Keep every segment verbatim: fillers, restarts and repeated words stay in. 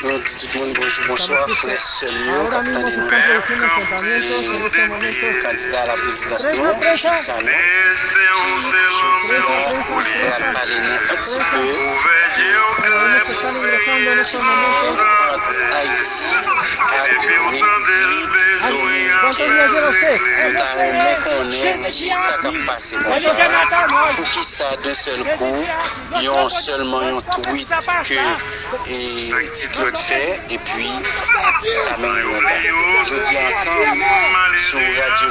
Nou di tout moun bonjou, bonswa, frè, sè m yo k ap tande nou la. Se kandida a la prezidans nou, Jude Sanon, ki jodi a pral pale nou un petit peu de konfli ki gen ant Ayiti ak Repiblik Dominikèn. Nou ta renmen konnen kisa k ap pase konsa. Poukisa, d'un seul coup, yon sèlman yon tweet ke e, Ti Claude fè, epi sa mennen nou la. Jodi a ansanm, sou radyo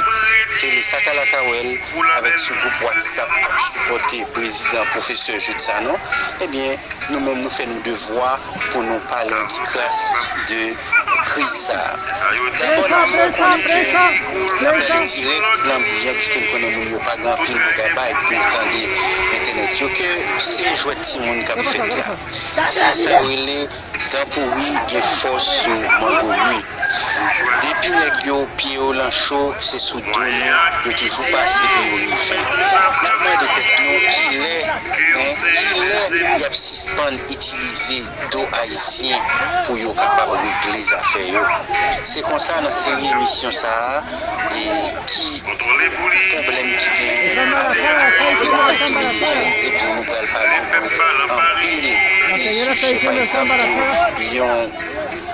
tele Sakalakawèl, avèk sou gwoup WhatsApp k ap sipòte prezidan pwofesè Jude Sanon, ebyen, nou menm nou fè nou devwa pou nou pale an ti kras de kriz sa a. Dabò, n ap fè konnen ke n ap pale dirèk nan byen, piske n konnen moun yo pa gen anpil bagay bay pou yo tande entènèt yo, ke se jwèt timoun k ap fèt la. Se sa yo rele dan pouri gen fòs sou mango mi. Depi nèg yo pye yo lan cho, se sou do nou yo toujou pase pou yo rive. N ap mande tèt nou kilè, en, kilè y ap sispann itilize do ayisyen pou yo kapab regle zafè yo. Se konsa nan seri emisyon sa a, e ki pwoblèm ki genyen avèk Repiblik Dominikèn, ebyen, nou pral pale de anpil de sijè, pa egzanp, de yon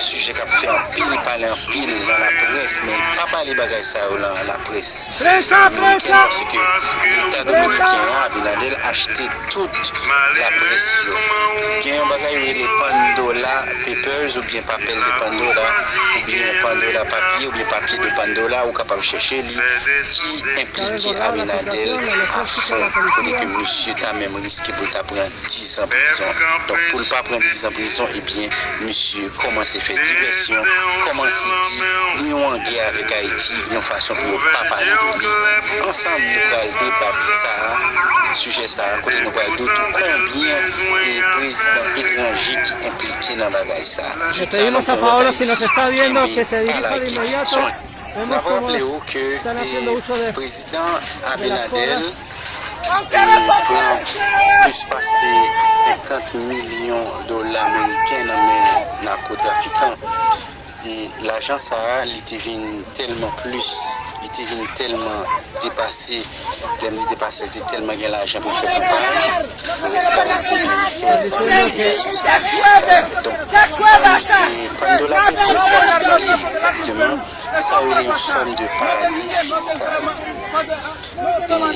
sijè k ap fè anpil pale anpil nan laprès, men pa pale bagay sa yo nan laprès dominikèn, paske Leta dominiken an, Abinader, achte tout laprès yo. Gen yon bagay yo rele Pandola Papers oubyen Papel de Pandora, oubyen Pandola Papye, oubyen Papye de Pandola, ou kapab chèche li, ki enplike Abinader a fon, kote ke misye ta menm riske pou l ta pran diz an prizon. Donk, pou l pa pran diz an prizon, ebyen, misye kòmanse fè divèsyon, kòmanse di nou an gè avèk Ayiti, yon fason pou yo pa pale de li. Ansanm, nou pral debat sa a, sijè sa a, kote nou pral di w tou konbyen e prezidan etranje ki enplike nan bagay sa a. Jodi a, nou gen lòt Ayiti, kenbe, pa lage. N ap raple w ke, e, prezidan Abinader, e, pran plis pase senkant milyon dola ameriken nan men nakotrafikan. E lajan sa a, li te vin tèlman plis, li te vin tèlman depase. Lè m di depase, li te tèlman gen lajan pou l fè kanpay. Rès la, li te byen fè sa, li te gason sou fiskal. Donk, Pan-, e, Pandola Papers la, ki sa li egzakteman? Se sa yo rele yon fòm de paradi fiskal.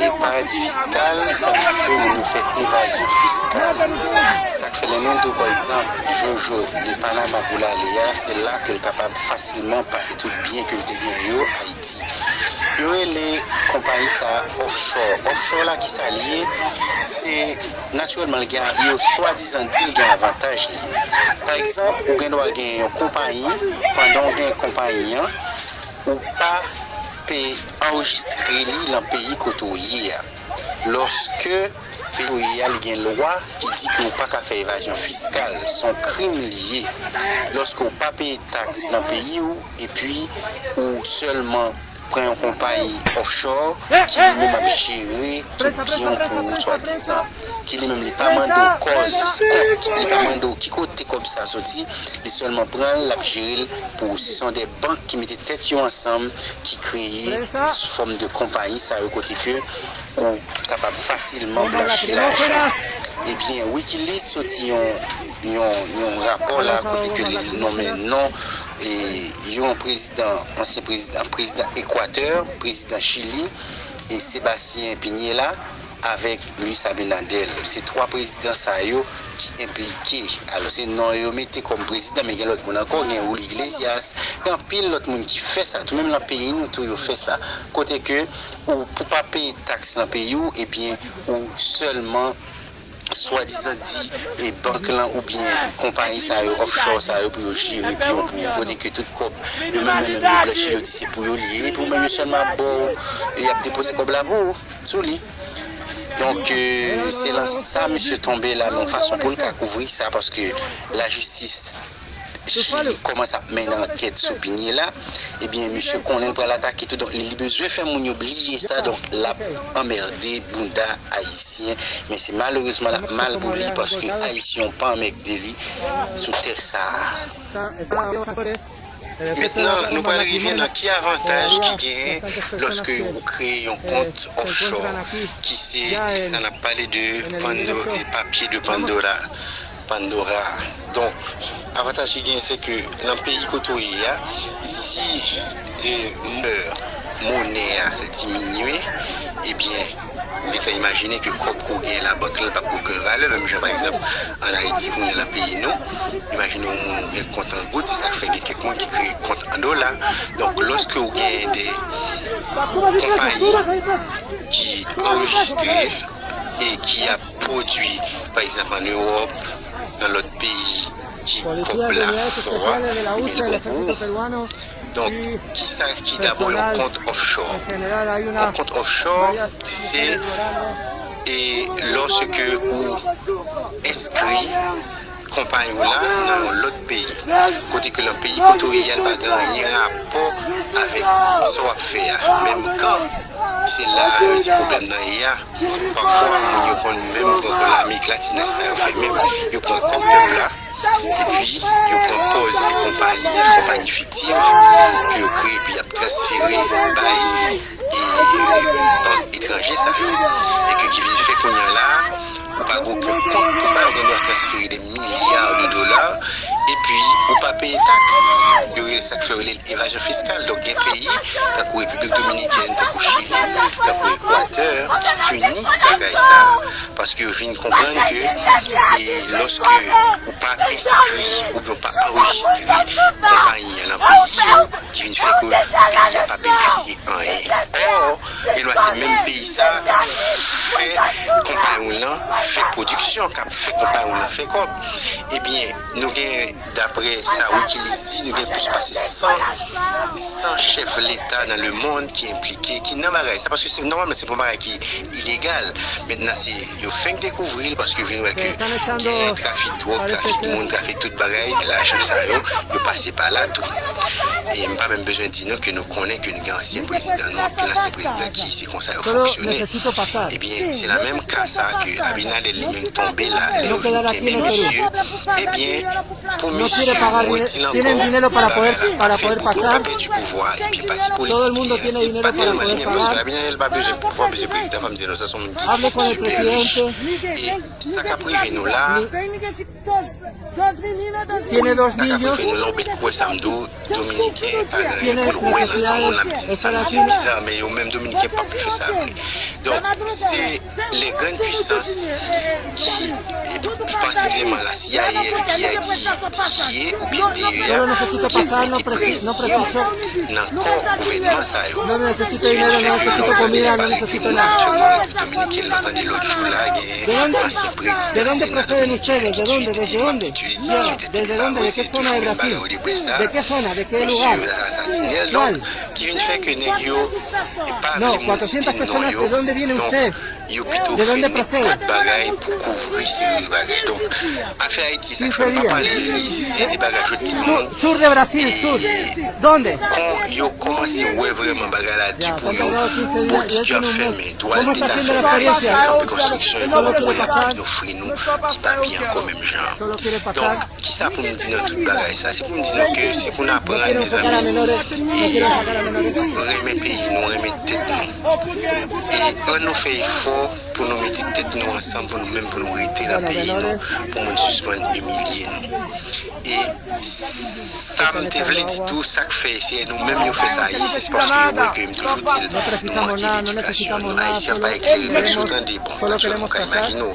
E paradi fiskal, sa vle di ke moun yo fè evazyon fiskal. Sa k fè lè nou di w, pa egzanp, Jojo de Panama pou l ale a, se la ke l kapab fasilman pase tout byen ke l te genyen yo Ayiti. Yo rele konpayi sa a offshore. Offshore la, ki sa li ye? Se natirèlman, li gen, yo swadizan di l gen avantaj li. Pa egzanp, ou gen dwa gen yon konpayi, pandan w gen konpayi an, ou pa pe anrejistre li nan peyi kote w ye a. Lòske peyi w ye a, li gen lwa ki di ke w pa ka fè evazyon fiskal, se yon krim li ye. Lòske w pa peye taks nan peyi w, epi ou sèlman pran yon konpayi offshore ki li menm ap jere tout byen w pou ou, swadizan, ki li menm li pa mande w kòz, kont, li pa mande w ki kote kòb sa soti, li sèlman pran l, l ap jere l pou ou. Se son de bank ki mete tèt yo ansanm, ki kreye fòm de konpayi sa yo, kote ke ou kapab fasilman blanchi lajan. Ebyen, Wikileaks soti yon, yon, yon rapò la, kote ke li nonmen non, e, yon prezidan, ansyen prezidan, prezidan Ekwatè, prezidan Chili, e Sébastien Piñera, avèk Luis Abinader. Se twa prezidan sa yo ki enplike. Alò, se non yo mete kòm prezidan, men gen lòt moun ankò, gen Julio Iglesias, gen anpil lòt moun ki fè sa. Tou menm nan peyi nou tou, yo fè sa. Kote ke ou, pou pa peye taks nan peyi w, ebyen, ou sèlman swadizan di, e, bank lan oubyen konpayi sa yo, offshore sa yo, pou yo jere byen pou ou, kote ke tout kòb yo menm, menm, menm yo blanchi, yo di se pou yo li ye, epi ou menm yo sèlman ap ba w, e, y ap depoze kòb la pou ou, sou li. Donk, e, se lan sa misye tonbe la, nan yon fason pou l ka kouvri sa, paske lajistis Chili kòmanse ap mennen ankèt sou Piñera, ebyen, misye konnen l pral atake tou, donk li bezwen fè moun yo bliye sa, donk l ap anmède bounda ayisyen, men se malerezman l ap mal pou li, paske ayisyen yo pa anmède li sou tè sa a. Mentnan, nou pral rive nan ki avantaj ki genyen lòske ou kreye yon kont offshore, ki se sa n ap pale de Pando, e papye de Pandora. Pandora. Donk, avantaj ki genyen, se ke nan peyi kote w ye a, si, e, valè monè a diminye, ebyen, ou gentan imajine ke kòb ke w genyen labank lan, l p ap gen okenn valè. Menm jan, pa egzanp, ann Ayiti, kounye a nan peyi nou, imajine yon moun ou gen kont an goud, se sa k fè gen kèk moun ki kreye kont an dola. Donk, lòske w genyen de konpayi ki anrejistre e ki ap pwodui, pa egzanp, ann Ewòp, nan lòt peyi ki kòb la fò a, ebyen, li bon pou ou. Donk, kisa ki dabò yon kont offshore? Yon kont offshore, se, e, lòske ou enskri konpayi w la nan yon lòt peyi, kote ke nan peyi kote w ye a, l pa gen anyen rapò avèk sa w ap fè a. Menm kan se la a yo di pwoblèm nan ye a, pafwa, moun yo konn menm pran kòb Amerik Latin, nan sa yo fè menm, yo pran kòb pèp la, epi yo pran pòz se konpayi, de konpayi fiktif ke yo kreye, epi y ap transfere bay, e, bank etranje sa yo. E ke ki vin fè kounye a la a, ou pa gen okenn kont pou bay, ou gen dwa transfere de milya de dola, epi ou pa peye taks. Yo rele sa k fè yo rele l evajon fiskal. Donk, gen peyi, tankou Repiblik Dominikèn, tankou Chili, tankou Ekwatè, ki pini bagay sa a. Paske yo vin konprann ke, e, lòske ou pa enskri oubyen ou pa anrejistre konpayi an nan peyi yo, ki vin fè ke peyi a pa benefisye anyen. Ò, gen dwa se menm peyi sa a k ap fè konpayi w lan fè pwodiksyon, k ap fè konpayi w lan fè kòb. Ebyen, nou gen, daprè sa Wikileaks di, nou gen plis pase san, san chèf leta nan lemonn ki enplike, ki nan bagay sa, paske se, nòmalman, se pa yon bagay ki ilegal. Mentnan, se, yo fenk dekouvri l paske yo vin wè ke gen trafik dwòg, trafik moun, trafik tout bagay, lajan sa yo, yo pase pa la tou. E m pa menm bezwen di nou ke nou konnen ke nou gen ansyen prezidan, nou anpil ansyen prezidan ki se konsa yo fonksyone. Ebyen, se nan menm ka sa ke Abinader li menm tonbe la, lè yo vin kenbe misye, ebyen, pou misye move di l ankò, bagay la pa fè pou ke l pa pèdi pouvwa, epi pati politik li an, se pa tèlman li menm, paske Abinader li pa bezwen pouvwa, bezwen prezidan, fò m di nou sa, se yon moun ki sipè rich. E sa k ap rive nou la a, sa k ap rive nou la, w mèt kwè sa m di w, Dominiken pa gen anyen pou l wè nan sa moun ap di m sa, m di l biza, men yo menm Dominiken p ap fè sa vre. Donk, se les grandes puissances ki, e, pi pasifizeman la C I A, F B I, D E A oubyen D E A, ki mete presyon nan kò gouvènman sa yo. Ki vin fè ke lè w tande la parèt de moun aktyèlman Repiblik Dominiken, lè w tande lòt jou la, gen ansyen prezidan Sena dominiken ki tuye tèt li, m ap di tuye, li tuye tèt li, li pa vre, se toujou menm bagay yo debwè sa. Mesye yo asasinen l, donk, ki vin fè ke nèg yo pa vle moun site non yo. Donk, yo pito fè nenpòt bagay pou kouvri seri de bagay. Donk, afè Ayiti, sa k fè m pa pale, se de bagay jodi moun. E kon yo kòmanse wè vrèman bagay la di pou yo, boutik yo ap fèmen, Dwal Deta fèmen, Ayisyen kanpe konstriksyon epi w ap wè yo pa vin ofri nou ti papye ankò menm jan an. Donk, kisa pou m di nan tout bagay sa? Se pou m di nou ke se pou n aprann, mezanmi, e renmen peyi nou, renmen tèt nou. E ann nou fè efò pou nou mete tèt nou ansanm, pou nou menm, pou nou rete nan peyi nou, pou moun sispann imilye nou. E sa m te vle di tou, sa k fè se nou menm yo fè sa Ayisyen, se paske yo wè ke m toujou di l, nou manke ledikasyon, nou Ayisyen pa eklere, menm si w tande, bon, aktyèlman w ka imajine w,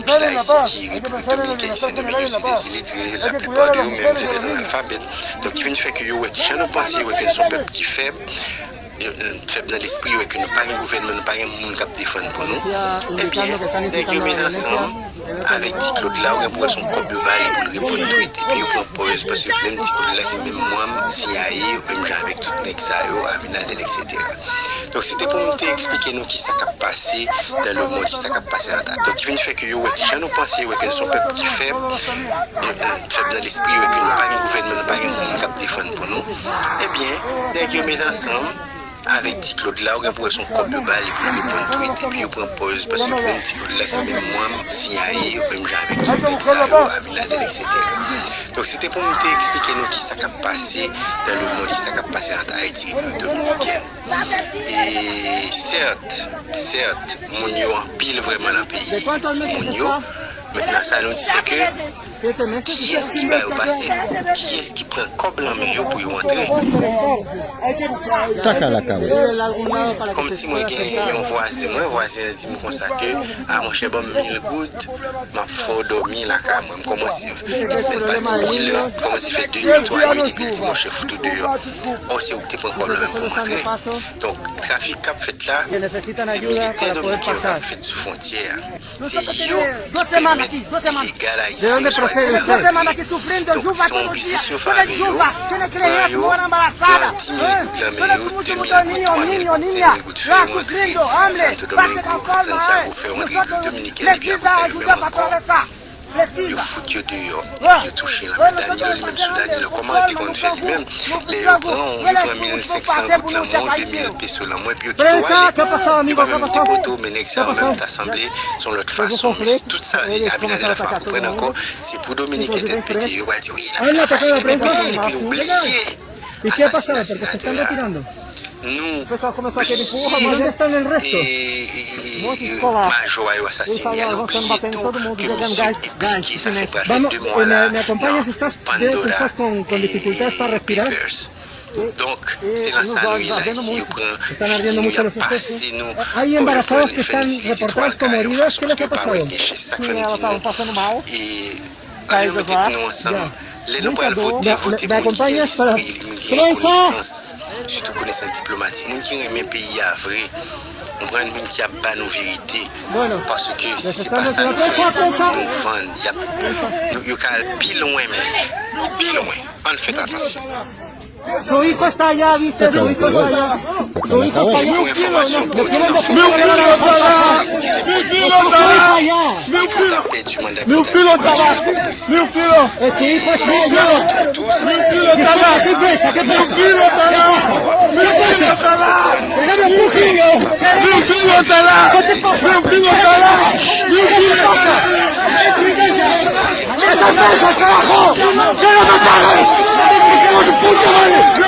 pil Ayisyen ki Repiblik Dominikèn, Sent Domeng, yo se de iletre, laplipa de yo menm se de analfabèt. Donk, ki vin fè ke yo wè kijan nou panse, yo wè ke nou se yon pèp ki fèb, fèb nan lespri, yo wè ke nou pa gen gouvènman, nou pa gen moun k ap defann pou nou, ebyen, nèg yo met ansanm avèk ti Claude la, ou gen pou wè se yon kòb yo ba li pou l reponn tweet, epi yo pran pòz, paske menm ti Claude la, se menm manm C I A, menm jan avèk tout nèg sa yo, Abinader, et cetera. Donk, se te pou m te eksplike nou kisa k ap pase dans le monde, kisa k ap pase an ta. Donk, ki vin fè ke yo wè kijan nou panse, yo wè ke nou se yon pèp ki fèb, fèb nan lespri, yo wè ke nou pa gen gouvènman, nou pa gen moun k ap defann pou nou. Ebyen, nèg yo met ansanm, avèk Ti Claude la, ou gen pou wè se yon kòb yo ba li pou l reponn tweet, epi yo pran pòz, paske menm Ti Claude la, se menm mwen, C I A, menm jan avèk tout nèg sa yo, Abinader, et cetera. Donk, se te pou m te eksplike nou ki sa k ap pase nan lemonn, ki sa k ap pase ant Ayiti, Repiblik Dominikèn. E sèt, sèt, moun yo anpil vrèman nan peyi. Moun yo, mentnan sa nou di se ke kiyès ki ba yo pase, kiyès ki pran kòb nan men yo pou yo antre. Sa ka lakawè. Kòmsi mwen gen yon vwazen mwen, vwazen an di m konsa ke, a monchè, ban m mil goud, m ap fè w dòmi lakay mwen. M kòmanse, menm pa di mil, m kòmanse fè de mil, twa mil, epi l di monchè, fout ou deyò. Ò, se ou ki te pran kòb la menm pou m antre. Donk, trafik k ap fèt la, se militè dominiken yo k ap fèt sou fwontyè a. Se yo ki pèmèt ilegal ayisyen yo swadizan rantre. Donk, se yon biznis yo fè avè yo, pran yo, pran di mil goud nan men yo, de mil goud, twa mil goud, senk mil goud, fè yo rantre Santo Domingo, Santiago, fè yo rantre Repiblik Dominikèn, epi apre sa, yo menm ankò, yo fout yo deyò, epi yo touche lanmè. Danilo li menm sou Danilo, kòman l te konn fè li menm, lè yo pran w, yo pran mil senk san goud nan men w, de mil peso nan men w, epi yo kite w ale. Yo pa menm depote w, men nèg sa yo menm ta sanble se yon lòt fason. Men si tout sa Abinader ap fè a konprann ankò, se pou Dominiken tèt pete, yo pral di, wi, l ap travay, l ap travay, epi yo bliye asasina senatè a. Nou bliye, e, e, e, majò a yo asasine a, nou bliye tou ke misye enplike, sa fè pral fè de mwa la nan Pandora, e, Papers. Donk, se nan sa nou ye la isi, yo pran figi nou, y ap pase nou, kòm yo fè, fè nou sipliye se twa kare, paske yo pa wè gen jès. Sa k fè m di nou, e, ann nou mete nou ansanm. Lè nou pral vote, vote moun ki gen lespri, moun ki gen konesans, sitou konesans diplomatik, moun ki renmen peyi a vre, konprann, moun ki ap ba nou verite. Paske si se pa sa nou fè, nou vann, y ap, nou, yo ka al pi lwen menm, pi lwen. Ann fèt atansyon. Su hijo está allá, dice, su hijo está allá. Su hijo está allá. Lo quieren deportar. Su hijo está allá. Eh, su hijo está allá. ¿Qué pasa? ¿Qué pasa? ¿Qué pasa? ¿Qué te pasa? ¿Qué te pasa? ¿Qué te pasa? ¿Qué te pasa? ¡Esa mesa, carajo! ¡Que no me pagues! ¡Hijo de puta madre! ¿Qué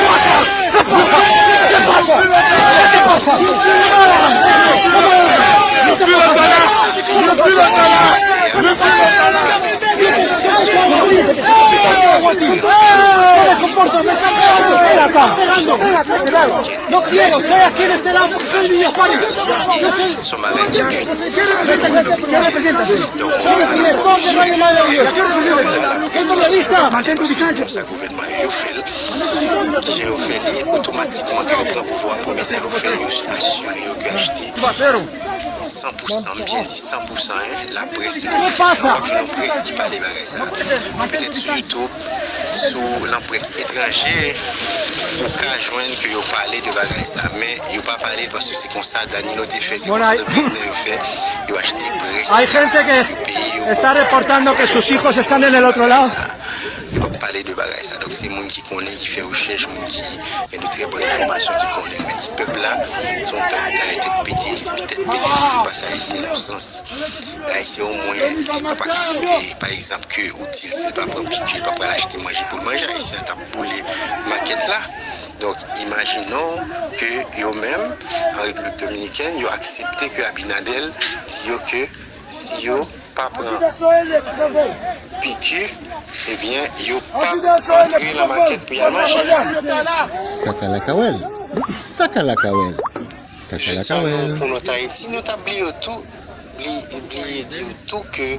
pasa? ¿Qué pasa? ¿Qué pasa? No quiero, soy aquí de este lado porque soy niño Juárez. Yo soy. Son bagay ki pi. Yo reprezenta. Yo reprezenta. Yo reprezenta. Yo reprezenta. Soy periodista, mantengo distancia. Sa gouvènman yo fè l, kijan yo fè li, otomatikman ke yo pran pouvwa, premye sa yo fè, yo asire yo ke achte san pou san, m byen di san pou san, en, laprès dominiken an. W ap jwenn yon près ki pale bagay sa. Men petèt sou YouTube, sou lanprès etranje, ou ka jwenn ke yo pale de bagay sa, men yo pa pale l paske se konsa Danilo te fè, se konsa lòt prezidan yo fè, yo achte près, yo peye yo. Está reportando que sus hijos están en el otro lado. Yo p ap pale de bagay sa. Donk, se moun ki konnen, ki fè rechèch, moun ki gen de trè bòn enfòmasyon, ki konnen. Men ti pèp la, se yon pèp dayè tèt pete, tèt pete toujou, paske Ayisyen nan sans. Ayisyen omwen, li p ap aksepte, pa egzanp, ke ou di l si l pa pran piki, li pa pral achte manje pou l manje. Ayisyen an t ap boule makèt la. Donk, imajine w ke yo menm, an Repiblik Dominikèn, yo aksepte ke Abinader di yo ke si yo pa pran piki, ebyen, yo p ap antre nan makèt pou y al manje. Sa ka lakawèl. Sa ka lakawèl. Sa ka lakawèl. Pou nou t Ayiti, nou t ap bliye w tou, bliye di w tou ke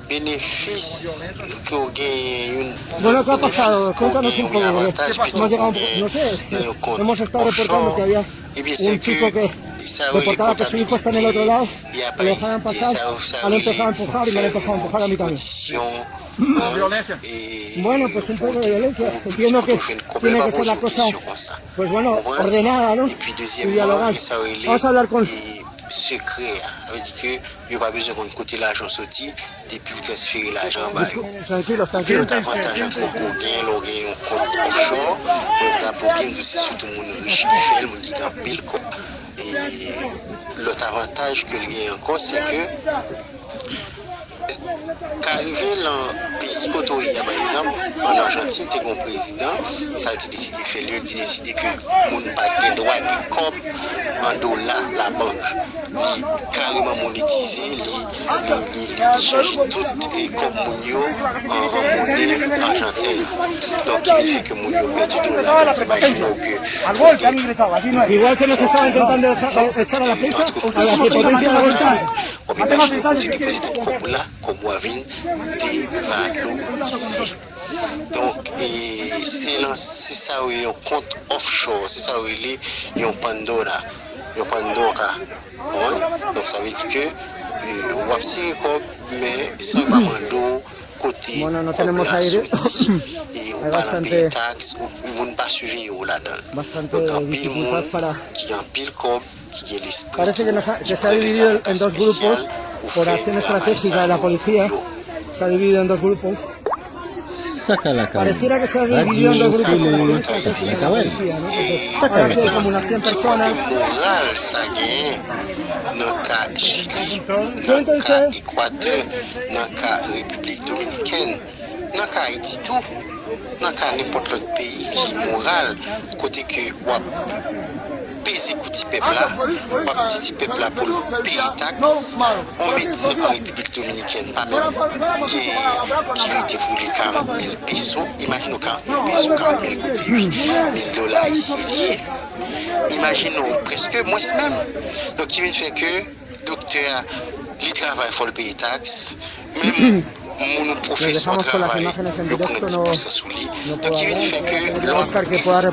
benefis ke w genyen, yon lòt benefis ke w genyen, yon avantaj pito ke w genyen nan yon kont offshore, ebyen, se ke sa yo rele kontabilite, y ap, sa yo, sa yo rele fè yon ti odisyon, e, pou, pou, pou, pou jwenn kòb yo, pa pou yon ti odisyon konsa. Konprann? Epi dezyèmman, e sa yo rele, e, sekrè a. Sa vle di ke yo pa bezwen konn kote lajan soti, depi w transfere lajan ba yo. Epi lòt avantaj ankò ke w genyen lè w gen yon kont offshore, mwen raple w byen, m di w se sitou moun rich ki fè l, moun ki gen anpil kòb. E lòt avantaj ke l genyen ankò, se ke ka rive nan peyi kote w ye a, pa egzanp, ann Ajantin, te gen yon prezidan, sa l te deside fè, li menm te deside ke moun pa t gen dwa gen kòb an dola labank. Li kareman monetize, li, li, li, li, li chanje tout, e, kòb moun yo an, an monnen ajanten an. Donk, ki vin fè ke moun yo pèdi dola. Donk, imajine w ke pou w gen yon kont, e, antrepriz, w ap imajine w kote w depoze tout kòb ou la, kòb ou a vin devalorize. Donk, e, se lan, se sa yo rele yon kont offshore, se sa yo rele yon Pandora, yon Pandora. Konprann? Donk, sa vle di ke, e, w ap sere kòb, men san yo pa mande w kote kòb la soti, e ou pa nan peye taks, ou, ou moun pa siveye w ladan l. Donk, anpil moun ki gen anpil kòb, ki gen lespri tou, ki pran de avantaj espesyal pou fè travay sa yo pou yo. Sakalakawèl. Radyo Tele Sakalakawèl. Sakalakawèl. Ki kote moral sa genyen nan ka Chili, nan ka Ekwatè, nan ka Repiblik Dominikèn, nan ka Ayiti tou, nan ka nenpòt lòt peyi ki moral, kote ke w ap peze kou ti pèp la, w ap di ti pèp la pou l peye taks. On medsen an Repiblik Dominikèn pa menm gen ki rete pou li karant mil peso. Imajine w karant mil peso, karant mil goud se uit mil dola ayisyen li ye. Imajine w prèske mwens menm. Donk, ki vin fè ke doktè a, li travay, fò l peye taks. Menm moun ou pwofesè w travay, yo pran ti pousan sou li. Donk, ki vin fè ke lè w ap ensite ti pèp la,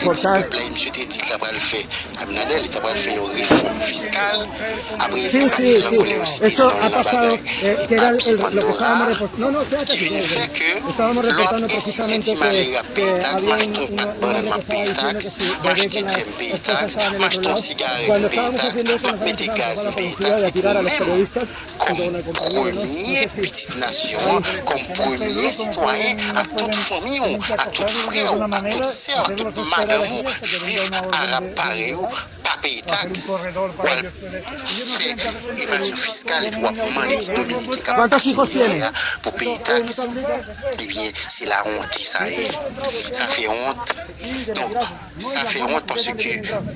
e misye te di l ta pral fè, Abinader, li ta pral fè yon refòm fiskal, apre li di l pral fè l ankò, lè yo site nan yon bagay, e papye Pandora, ki vin fè ke lè w ap ensite ti malere a peye taks, m achte yon pat bannann, m ap peye taks, m achte tren, m peye taks, m achte yon sigarèt, m peye taks, m ap mete gaz, m peye taks, epi ou menm, kòm premye pitit nasyon an, kòm premye sitwayen, ak tout fanmi w, ak tout frè w, ak tout sè w, ak tout madanm ou, jwif, arab parèy ou, pa peye taks. W al fè evazyon fiskal epi w ap mande ti Dominiken k ap pase mizè a pou peye taks. Ebyen, se lawonte sa ye. Sa fè wont. Donk, sa fè wont paske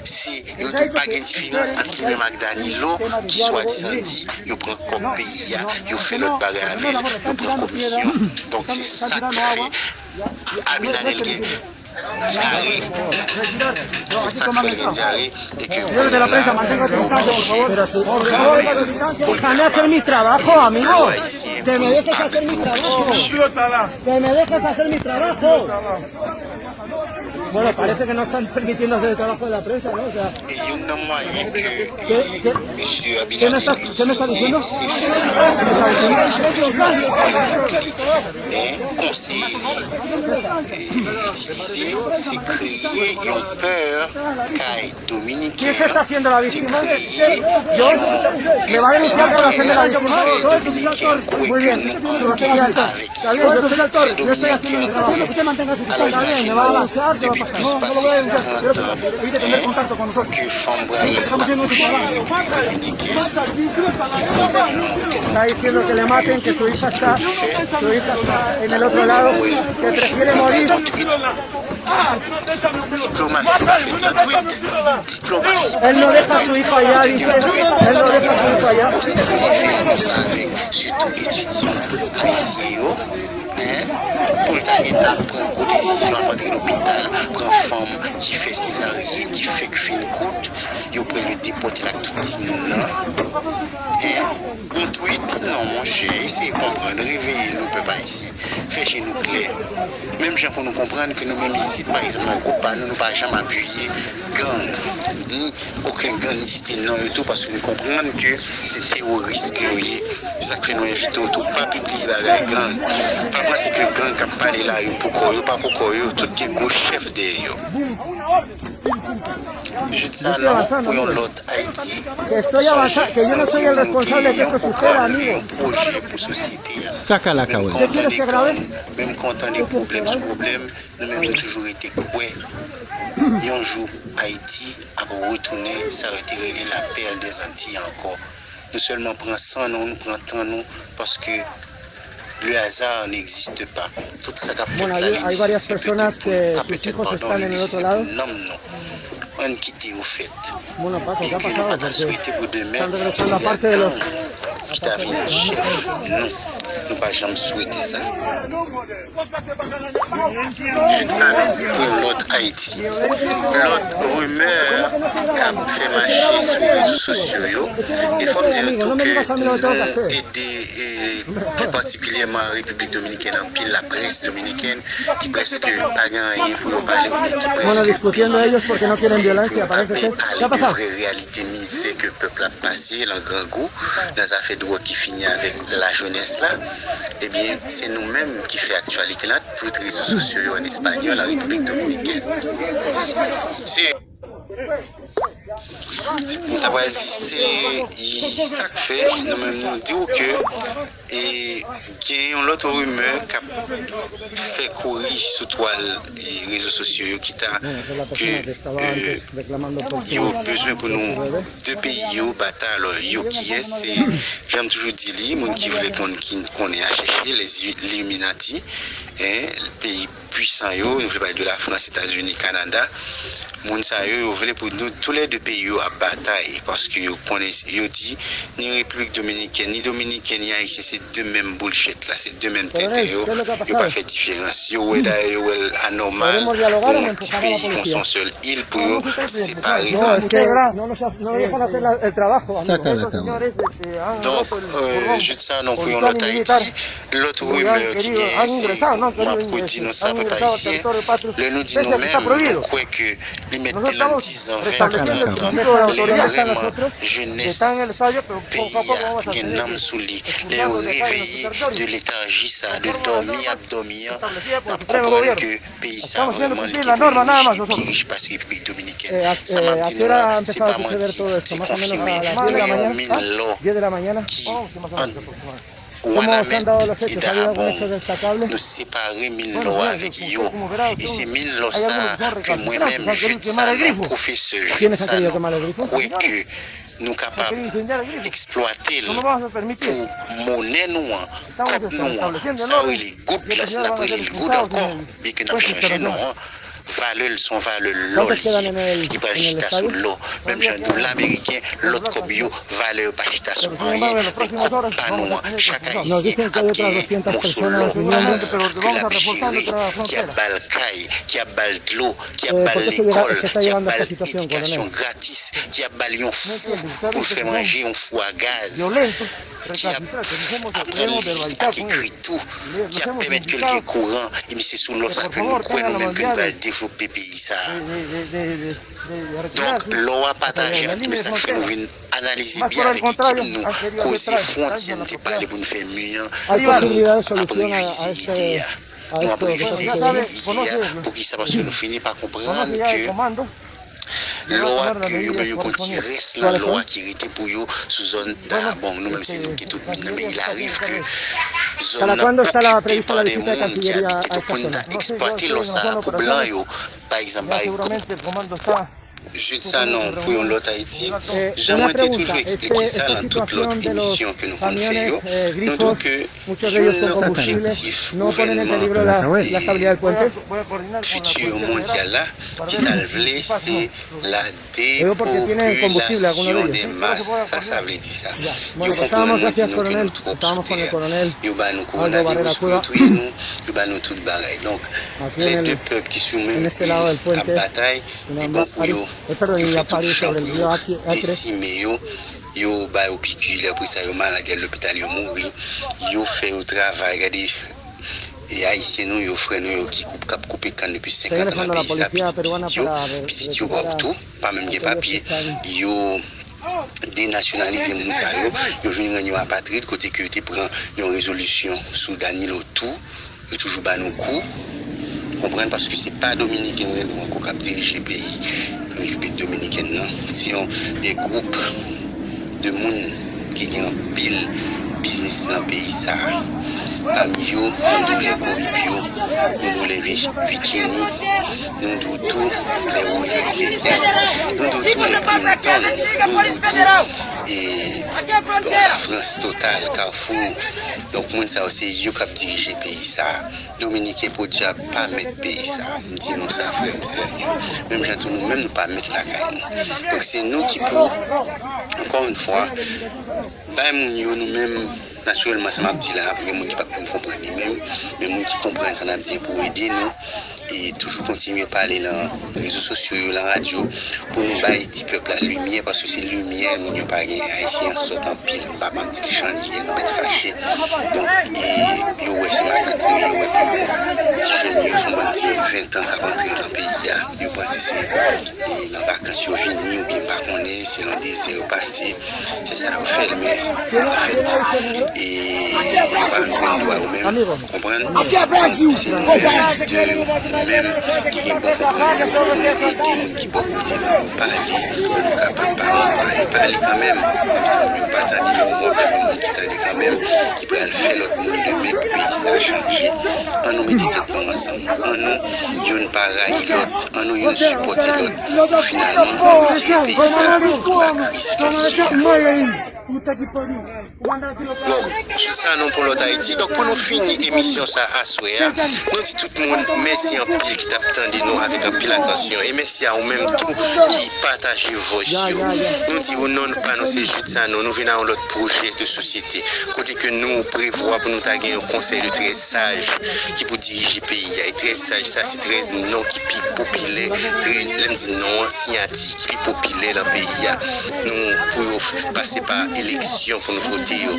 se, yo di pa gen diferans ant li menm ak Danilo ki swadizan di yo pran kòb peyi a, yo fè lòt bagay avè l, yo pran komisyon. Donk, se sa k fè Abinader gen dyare. Se sa k fè l gen dyare e ke kounye a la, yo oblije kraze pou l kapab lwe Ayisyen pou yo pa, pou yo bliye misye. Bueno, parece que no están permitiendo hacer el trabajo de la prensa, ¿no? O sea, e youn nan mwayen ke, e, mesye Abinader itilize, se fè, e, konseye li, e, itilize, se kreye yon pè kay Dominiken an, se kreye yon enstitiyasyon ke Dominiken an kwè ke nou an gè avèk yo, fè Dominiken an kwè. Alò, imajine w, depi plis pase trant an, en, ke fanm pral akouche Repiblik Dominikèn, se kounye a nou te nan twit ke Petro fè, Noël, Petro fè yon twit. Diplomasi pa fèt nan twit. Diplomasi pa fèt nan twit. Osi sevè konsa avèk sitou etidyan ayisyen yo, en, pou l ta gentan pran gwo desizyon, al antre lopital, pran fanm ki fè sezaryèn, ki fèk fin kout, yo pran l, yo depòte l ak tout timoun nan. En, yon twit, non, monchè, eseye konprann, reveye nou, pèp ayisyen, fè je nou klè. Menm jan pou nou konprann ke nou menm isit, pa egzanp, nan gwoup pa nou, nou pa janm apiye gang, ni, ok, Gang, li site non yo tou, paske nou konprann ke se teworis ke yo ye. Se sa k fè nou envite w tou, pa pibliye bagay gang. Pa panse ke gang k ap pale la, yo pou kò yo, pa pou kò yo, tout gen gwo chèf dèyè yo. Jude Sanon pou yon lòt Ayiti. Sonje, nou di w nou gen yon pwogram, nou gen yon pwojè pou sosyete a. Menm kan w tande gang, menm kan w tande pwoblèm sou pwoblèm, nou menm nou toujou rete kwè yon jou Ayiti ap retounen sa yo te rele la perle des Antilles ankò. Nou sèlman pran san nou, nou pran tan nou, paske le hasard n'existe pas. Tout sa k ap fèt la, li nesesè petèt pou nou pa petèt, padon, li nesesè pou nanm nou. Ann kite yo fèt. Byen ke nou pa ta swete pou demen, se a gang ki ta vin chèf nou. Nou pa janm swete sa. Jude Sanon pou yon lòt Ayiti. Lòt rimè k ap fè mache sou rezo sosyo yo. E fò m di nou tou ke nou ede, e, pi patikilyèman Repiblik Dominikèn, anpil laprès dominikèn ki prèske pa gen anyen pou yo pale oubyen ki prèske peye, e, pou yo pa pale de vrè reyalite mizè ke pèp la ap pase nan grangou, nan zafè dwòg ki fini avèk lajenès la. Ebyen, se nou menm ki fè aktyalite lan tout rezo sosyo yo an espanyòl, an Repiblik Dominikèn. Se, m ta pral di, se sa k fè nou menm nou di w ke, e, gen yon lòt rimè k ap fè kouri sou twal, e, rezo sosyo yo ki ta, ke, e, yo bezwen pou nou de peyi yo batay. Alò, yo kiyès? Se, jan m toujou di li, moun ki vle konn, ki konnen a chèche, les Illuminati, en, peyi pwisan yo, nou vle pale de Lafrans, Etazini, Kanada. Moun sa yo, yo vle pou nou, toulède peyi yo ap batay, paske yo konnen, yo di, ni Repiblik Dominikèn, ni Dominikèn, ni Ayisyen, se de menm bullshit la, se de menm tenten yo, yo pa fè diferans. Yo wè dayè, yo wè l anòmal pou yon ti peyi konsa, yon sèl il, pou yo separe ann. Sa ka lakay ou. Donk, e, Jude Sanon pou yon lòt Ayiti, lòt rimè ki genyen, se, m ap redi nou sa, pèp ayisyen, lè nou di nou menm, nou kwè ke li mèt te lan dizan, ventan, trantan, lè vrèman jenès peyi a gen nanm sou li, lè yo reveye de letarji sa, de dòmi y ap dòmi an, n ap konprann ke peyi sa vrèman li gen pou li rich, li pi rich pase Repiblik Dominikèn. Sa m ap di nou la, se pa manti, se konfime. Nou gen yon min lò ki ant Wanament e Dahab. Nou separe min lò avèk yo. E se min lò sa ke mwen menm, Jude Sanon, pwofesè Jude Sanon, kwè ke nou kapab eksplwate l pou monè nou an, kòb nou an, sa yo rele goud la, si n ap rele l goud ankò, byen ke n ap chanje non an, valè l se yon valè lò li ye, li pral chita sou lò. Menm jan nou Ameriken, lòt kòb yo, valè yo pa chita sou anyen, men kòb pa nou an, chak Ayisyen ap genyen moso lò pa l ke l ap jere, ki ap ba l kay, ki ap ba l dlo, ki ap ba l lekòl, ki ap ba l edikasyon gratis, ki ap ba l yon fou pou l fè manje, yon fou a gaz, ki ap aprann li ak ekri tou, ki ap pèmèt ke l gen kouran, e men se sou lò sa ke nou kwè nou menm ke nou pral devlope peyi sa a. Donk, lò a pataje ant nou, men sa k fè nou vin analize byen avèk ekip nou, koze fwontyè n te pale pou n fè mi an, nou ap revizite a. Nou ap revizite ide a. Poukisa? Paske nou fini pa konprann ke lò a ke yo, ben, yo gon ti rès nan lò a ki rete pou yo sou zòn Dahab. Nou menm se nou ki tout moun nan, men il arrive ke zòn nan okipe pa de moun ki abite. Donk, pou n ta eksplwate lò sa a pou blan yo, pa egzanp, pa egzanp, Jude Sanon pou yon lòt Ayiti, jan mwen te toujou eksplike sa nan tout lòt emisyon ke nou konn fè yo, nou di w ke youn nan objektif gouvènman fiti mondyal la, ki sa l vle, se la depopilasyon dè mas. Sa sa vle di sa? Yo konprann nou di nou ke nou twòp sou tè a. Yo ba nou kowonaviris pou yo touye nou, yo ba nou tout bagay. Donk, lè de pèp ki sou menm il ap batay, li bon pou yo, yo fè tout jan pou yo desime yo, yo ba yo piki, lè apre sa yo malad, y al lopital, yo mouri, yo fè yo travay. Gade, E Ayisyen nou yo, frè nou yo ki koup, k ap koupe kann depi senkant an nan peyi sa, pitit pitit yo, pitit yo pa tou, pa menm gen papye, yo denasyonalize moun sa yo, yo vin rann yo apatrid, kote ke yo te pran yon rezolisyon sou Danilo tou, yo toujou ba nou kou, konprann, paske se pa Dominiken nou renmen ankò k ap dirije peyi Repiblik Dominikèn nan, se yon de gwoup de moun ki gen anpil biznis nan peyi sa a. Pami yo, nou dou lè Koripyo, nou dou lè Vich-, Vichini, nou dou tou lè Julio Iglesias, nou dou tou lè Clinton, nou dou tou e bon, Lafrans, Total, Carrefour. Donk, moun sa yo, se yo k ap dirije peyi sa a. Dominiken podyab pa mèt peyi sa. M di nou sa, frè m, sè m yo. Menm jan tou nou menm, nou pa mèt lakay nou. Donk, se nou ki pou, ankò yon fwa, bay moun yo, nou menm, natirèlman, sa m ap di la, gen moun ki p ap menm konprann li menm, men moun ki konprann sa n ap di pou ede nou, e toujou kontinye pale nan rezo sosyo yo, nan radyo, pou nou bay ti pèp la limyè, paske se limyè moun yo pa gen. Ayisyen an sòt anpil, m pa, m ap di l jan l ye, nou mèt fache. Donk, e yo wè se makak nou ye, yo wè ke ti jèn yo, se yon bann ti moun ven tan k ap antre nan peyi a, yo panse se, e nan vakans yo vini, oubyen m pa konnen, se nan dezè yo pase, se sa yo fè l, men anfèt, e yo pa jwenn dwa yo menm, konprann? Se nou menm lidè yo, nou menm ki gen bon konprann yo, pou nou ede moun ki bò kote nou yo pale, pou nou kapab pale, pale, pale kanmenm, menm si moun yo pa tande, men w ap jwenn moun ki tande kanmenm, ki pral fè lòt moun demen pou peyi sa a chanje. Ann nou mete tèt nou ansanm, ann nou youn pa rayi lòt, ann nou youn sipòte lòt, pou finalman nou retire peyi sa a nan kriz ke li ye a. Bon, Jude Sanon pou Lòt Ayiti. Donk, pou nou fini emisyon sa aswè a, nou di tout moun mèsi anpil ki t ap tande nou avèk anpil atansyon. E mèsi a ou menm tou ki pataje voice yo. Nou di ou non pa nou se Jude Sanon. Nou vin a yon lòt pwojè de sosyete. Kote ke nou prevwa pou nou ta gen yon konsèy de trèz saj ki pou dirije peyi a. E trèz saj sa, se trèz non ki pi popilè, trèz, lè m di non an, siyati ki pi popilè nan peyi a. Nou, pou yo f-, pase pa eleksyon pou nou vote yo.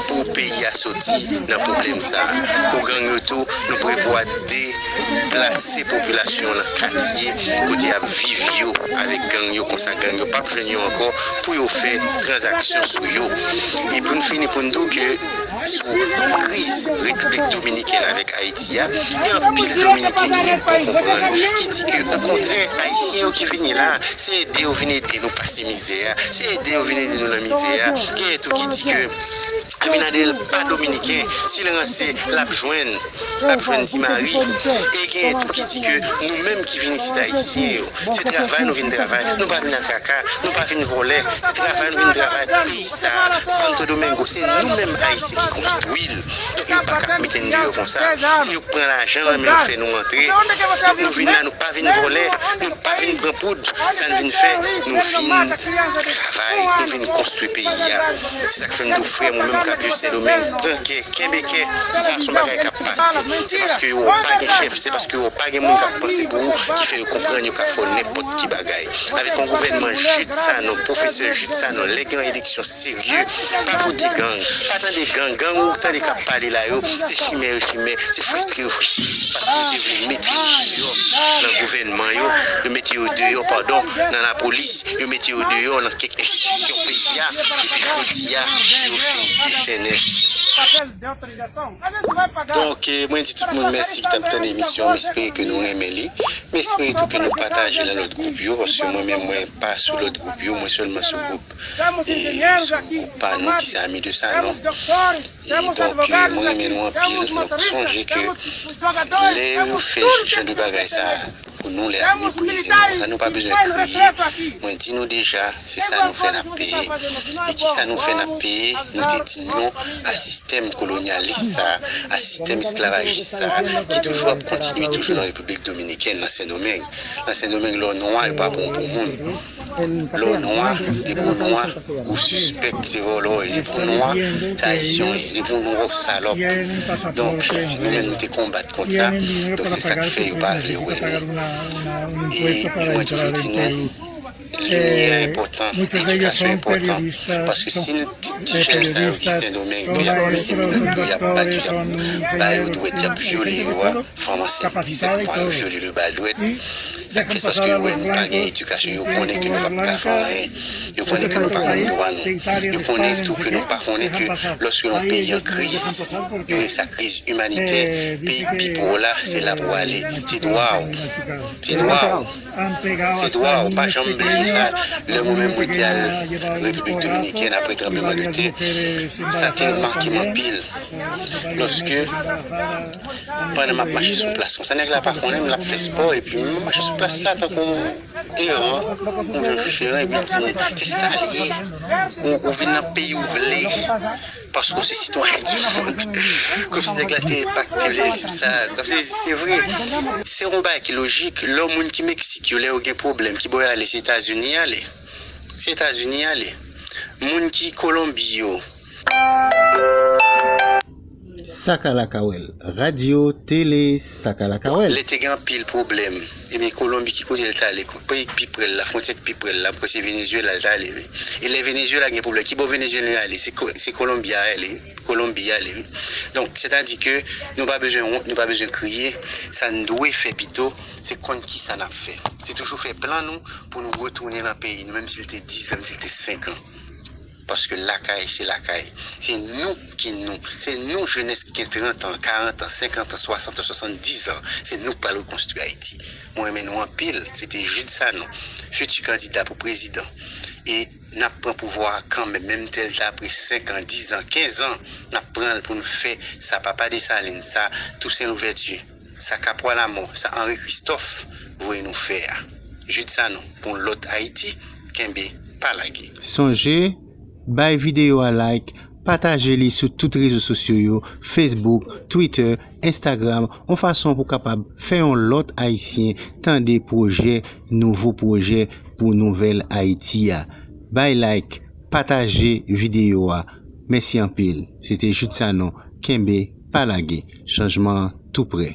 Pou peyi a soti nan pwoblèm sa a. Pou gang yo tou, nou prevwa deplase popilasyon nan katye kote y ap viv yo avèk gang yo, konsa gang yo p ap jwenn yo ankò pou yo fè tranzaksyon sou yo. E pou n fini, pou n di w ke sou kriz Repiblik Dominikèn avèk Ayiti a, gen anpil Dominiken ki menm pa konprann, ki di ke, okontrè, Ayisyen yo ki vini la, se ede yo vin ede nou pase mizè a, se ede yo vin ede nou nan mizè a. Genyen tou ki di ke Abinader pa Dominiken, si l ranse, l ap jwenn, l ap jwenn Ti Mari. E genyen tou ki di ke nou menm ki vin isit, Ayisyen yo, se travay nou vin travay, nou pa vin atraka, nou pa vin vòlè, se travay nou vin travay peyi sa a. Santo Domingo, se nou menm Ayisyen ki konstwi l. Donk, yo pa ka mete n deyò konsa. Se yo k pran lajan nan men yo, fè nou antre. Donk, nou vin la, nou pa vin vòlè, nou pa vin pran poud. Sa n vin fè, nou vin travay, nou vin konstwi peyi a. Se sa k fè m di w, frè m, ou menm k ap viv Sendomeng, pran kè, kenbe kè. Sa se yon bagay k ap pase. Se paske yo pa gen chèf, se paske yo pa gen moun k ap panse pou ou, ki fè yo konprann yo ka fè w nenpòt ki bagay. Avèk yon gouvènman Jude Sanon, pwofesè Jude Sanon, lè gen yon eleksyon serye, pa vote gang, pa tande gang. Gang ou tande k ap pale la yo, se chimè yo chimè, se fristre yo fristre. Paske yo te vle mete yo deyò nan gouvènman yo, yo mete yo deyò, padon, nan lapolis, yo mete yo deyò nan kèk enstitisyon peyi a, epi jodi a, yo fin dechennen. Donk, eh, mwen di tout moun mèsi ki t ap tande emisyon an. M espere ke nou renmen li. M espere tou ke nou pataje nan lòt gwoup yo, paske mwen menm, mwen pa sou lòt gwoup yo, mwen sèlman sou gwoup, eh, sou gwoup pa nou ki se Ami de Sanon. E donk, eh, mwen renmen nou anpil. Donk, sonje ke lè yo fè jan de bagay sa a pou nou, lè y ap meprize nou konsa, nou pa bezwen kriye. Mwen di nou deja, se sa nou fè n ap peye. E kisa nou fè n ap peye? Nou te di non a sistèm kolonyalis sa a, a sistèm esklavajis sa a, ki toujou ap kontinye toujou nan Repiblik Dominikèn, nan Sendomeng. Nan Sendomeng, lè w nwa, yo pa pran w pou moun. Lè w nwa, depi w nwa, ou sispèk se vòlò w ye. Depi w nwa, se ayisyen w ye. Depi w nwa, w salòp. Donk, nou menm, nou te konbat kont sa. Donk, se sa k fè yo pa vle wè nou. E mwen toujou di nou, Limyè enpòtan, edikasyon enpòtan. Paske si n, ti jèn sa yo ki Sendomeng, yo ap mete moun yo, y ap bat yo, y ap ba yo dwèt, y ap vyole yo a, fanm ansent disèt mwa, yo vyole l, yo ba l dwèt. Sa k fè se paske yo wè nou pa gen edikasyon, yo konnen ke nou p ap ka fè anyen. Yo konnen ke nou pa konn dwa nou. Yo konnen tou ke nou pa konnen ke lòske yon peyi an kriz, e sa kriz imanitè, peyi k pi pòv la, se la pou ale. Se dwa w. Se dwa w. Se dwa w. Pa janm bliye sa. Lè mwen menm mwen te al Repiblik Dominikèn apre tranblemanntè, sa te make m anpil. Lòske, pandan m ap mache sou plas konsa, nèg la pa konnen m, l ap fè spò, epi m ap mache sou plas la tankou yon eran, yon jan diferan, epi l di m, "Se sa l ye. Ou, ou vin nan peyi w vle." Paske w se sitwayen di mond. Kòmsi nèg la te, pa te vle di m sa. Kòmsi se vre. Se yon bagay ki lojik. Lè moun ki Meksik yo, lè yo gen pwoblèm, ki bò y ale? Se Etazini y ale. Se Etazini y ale. Moun ki Kolonbi yo. Sakalakawèl, radyo, tele, Sakalakawèl. Lè te gen anpil pwoblèm, ebyen, Kolonbi, ki kote l t ale? Peyi k pi pre l la, fwontyè k pi pre l la, m kwè se Venezuela l t ale, wi. E lè Venezuela gen pwoblèm, ki bò Venezuela ale? Se Ko-, se Kolonbi a ale, Kolonbi ale, wi. Donk, sètadi ke nou pa bezwen wont, nou pa bezwen kriye. Sa n dwe fè pito, se konn kisa n ap fè. Se toujou fè plan nou pou nou retounen nan peyi nou, menm si l te diz an, menm si l te senk an. Paske lakay, se lakay. Se nou ki nou. Se nou, jenès ki gen trant an, karant an, senkant an, swasant an, swasanndiz an. Se nou k pral rekonstwi Ayiti. Mwen renmen nou anpil. Se te Jude Sanon, fiti kandida pou prezidan. E n ap pran pouvwa a kanmenm, menm tèl ta apre senk an, diz an, kenz an, n ap pran l pou n fè sa Papa Desalin, sa Tousen Louvèti, sa Kapwa Lamò, sa Anri Kristòf voye nou fè a. Jude Sanon, pou yon lòt Ayiti, kenbe, pa lage. Sonje, bay videyo a like, pataje li sou tout rezo sosyo yo, Facebook, Twitter, Instagram, yon fason pou kapab fè yon lòt Ayisyen tande pwojè, nouvo pwojè pou nouvèl Ayiti a. Bay like, pataje videyo a. Mèsi anpil. Se te Jude Sanon. Kenbe, pa lage. Chanjman an tou prè.